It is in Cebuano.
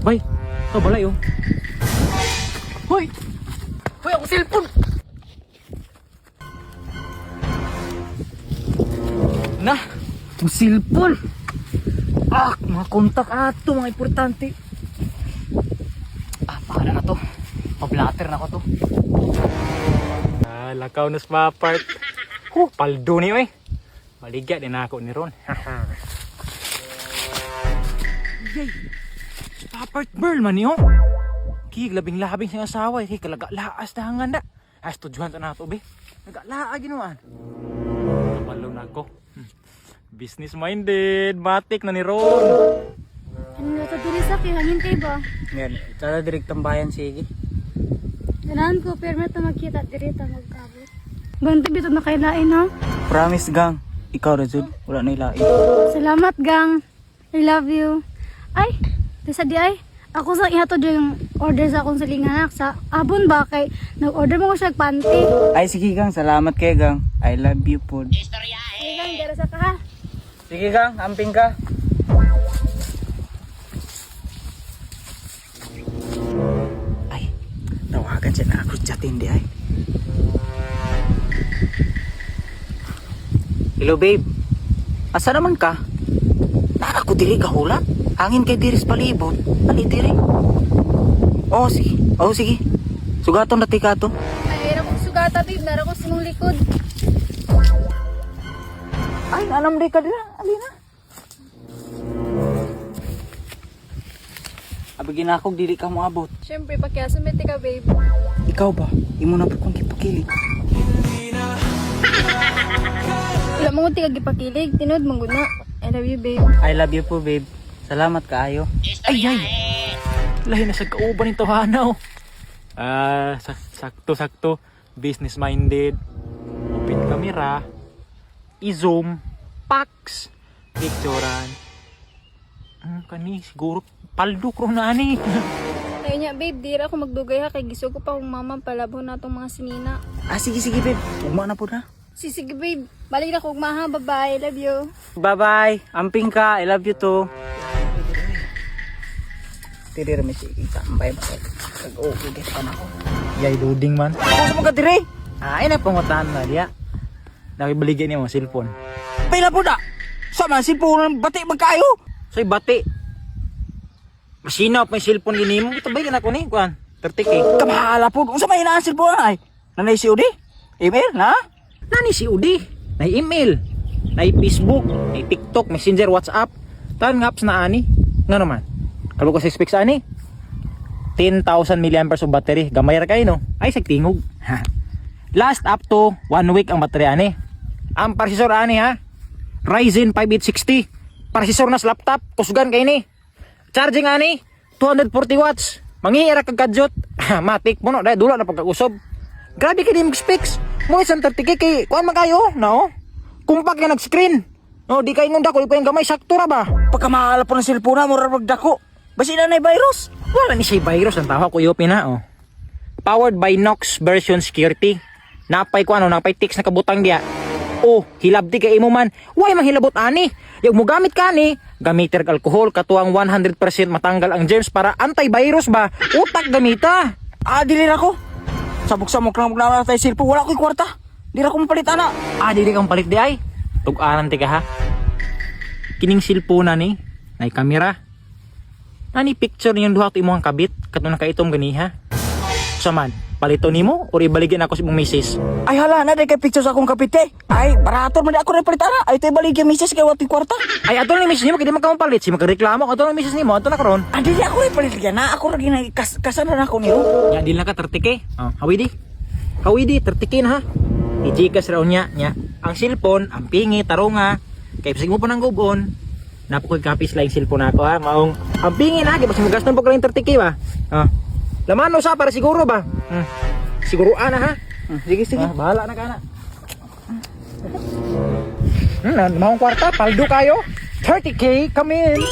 Bay, oh, balay oh. Hoy! Hoy, ako cellphone! Na, ang cellphone! Ah, mga kontak ato, mga importante. Ah, paano na to? Pablatter na ko to. Ah, lakaw na sa part. Huh, paldo niyo eh. Maligya din ako ni Ron. Yay! Papart burl man niyo. Kig labing labing siyang asawa eh. Kay kalaga-laas na hangan na. Ah, studyohan to na to be. Nagalaa ginuan. Kabalo na ako. Business minded, matik na ni Ron. Ano na to diri sa kay hangin kay ba? Yan, tara direct tambayan sige. Ganahan ko pero ta magkita diri ta magkabot. Ganti bitaw na kay lain ha. Promise gang, ikaw ra jud, wala na ilain. Salamat gang. I love you. Ay, sa di ay. Ako sa ihatod yung order sa akong silinganak sa abon ba kay nag-order mo ko siya og panty. Ay sige gang, salamat kay gang. I love you pod. Ay gang, dara sa ka ha. Sige gang, amping ka. Ay, tawagan siya na ako chatin di ay. Hello babe. Asa naman ka? Nara ko diri kahulat. Angin kay diri sa palibot. Ali diri. Oh sige. Oh sige. Sugaton na tika to. Ay, ra kong sugata babe, nara ko sinong likod. Ay, alam di ka dira. Alina. Abi ginakog dili ka moabot. Syempre pakiasumete ka babe. Ikaw ba? Imo na po kong gipakilig. Wala mo tiga gipakilig, tinud mong guna. I love you babe. I love you po, babe. Salamat kaayo. Ay, ay! Lahi na sa kauban ni Tohanaw. Ah, sakto, sakto. Business minded. Open camera. I-zoom. Pax. Picturean. Kani, siguro paldo ko na ani. Tayo niya babe, di ra ako magdugay ha kay gisugo pa akong mama palabho na tong mga sinina. Ah, sige, sige, babe. Ugma na po na. Si sige babe, balik na ko ugma ha. Bye-bye. Love you. Bye-bye. Amping ka. I love you too. Diri ra mi sige tambay ba kay kag-okay gid pa na ako. Yay, loading man. Ako mo ka diri. Ay, napangutan na diya. Nakibaligyan niya mo cellphone. Pila po na. Sa man cellphone bati man kaayo. Soy bati. Masinaw pa yung cellphone gini mo. Ito ba yun ako ni? Kuan, 30K. Kamahala po. Unsa may inaan cellphone ay? Nanay si Udi? Email na? Nani si Udi? Nay email, nay Facebook, nay TikTok, Messenger, WhatsApp. Tan nga apps na ani. Nga naman. Kalo ko sa specs ani. 10,000 mAh of battery. Gamay ra kayo no. Ay sagtingog. Last up to 1 week ang battery ani. Ang processor ani ha. Ryzen 5860. Processor na sa laptop, kusgan kay ni. Charging ani 240 watts. Mangiira kag kadyot. Matik mo no, dahil dula na pagkakusob. Grabe kay mag specs. Mo isang 30K kay kuan man kayo, no? Kumpak nga nag-screen. No, di kay ingon dako, di pa yung gamay sakto ra ba? Pagkamahala po ng cellphone na, mura magdako. Basi na virus. Wala ni siya virus ang tawa ko yopin na oh. Powered by Knox version security. Napay ko ano, napay text na kabutang diya. Oh, hilabti kay imo man. Why man hilabot ani? Yung mo gamit ka ani, gamiter og alkohol katuang 100% matanggal ang germs para antivirus ba? Utak gamita. Ah, dili na ko. Sabok-samok lang magnama tayo cellphone. Wala ko'y kwarta. Di ra ko mapalit ana. Ah, dili kang palit di ay. Tug-anan ti ka ha. Kining cellphone na ni, nay kamera. Nani picture niyong duha to imong kabit katong nakaitom ganiha. Sa man, palito nimo or ibaligyan ako sa imong misis. Ay hala, na kay picture sa akong kapite. Ay, barato man di ako rin palit ana. Ay, tayo balik yung misis kay wato'y kwarta. Ay ato ni misis nimo kay di man ka mapalit, si magreklamo ato ni misis nimo ato na karon. Ah, dili ako rin palit na. Ako rin kas kasaran ako niyo. Nya dili na ka 30K. Oh, hawi di. Hawi di 30K na ha. I-Gcash raw niya nya. Ang cellphone, ang pingi tarunga. Kay bisag mo pa nang gubon. Napo ko'y kapis lang yung cellphone nako ha. Maong ang pingi na kay basig mogaston pa ko lang 30K ba. Oh. Laman usa para siguro ba. Siguro ana ha. Sige, sige. Ah, bahala na kana. Maong kwarta, paldo kayo. 30K, come in.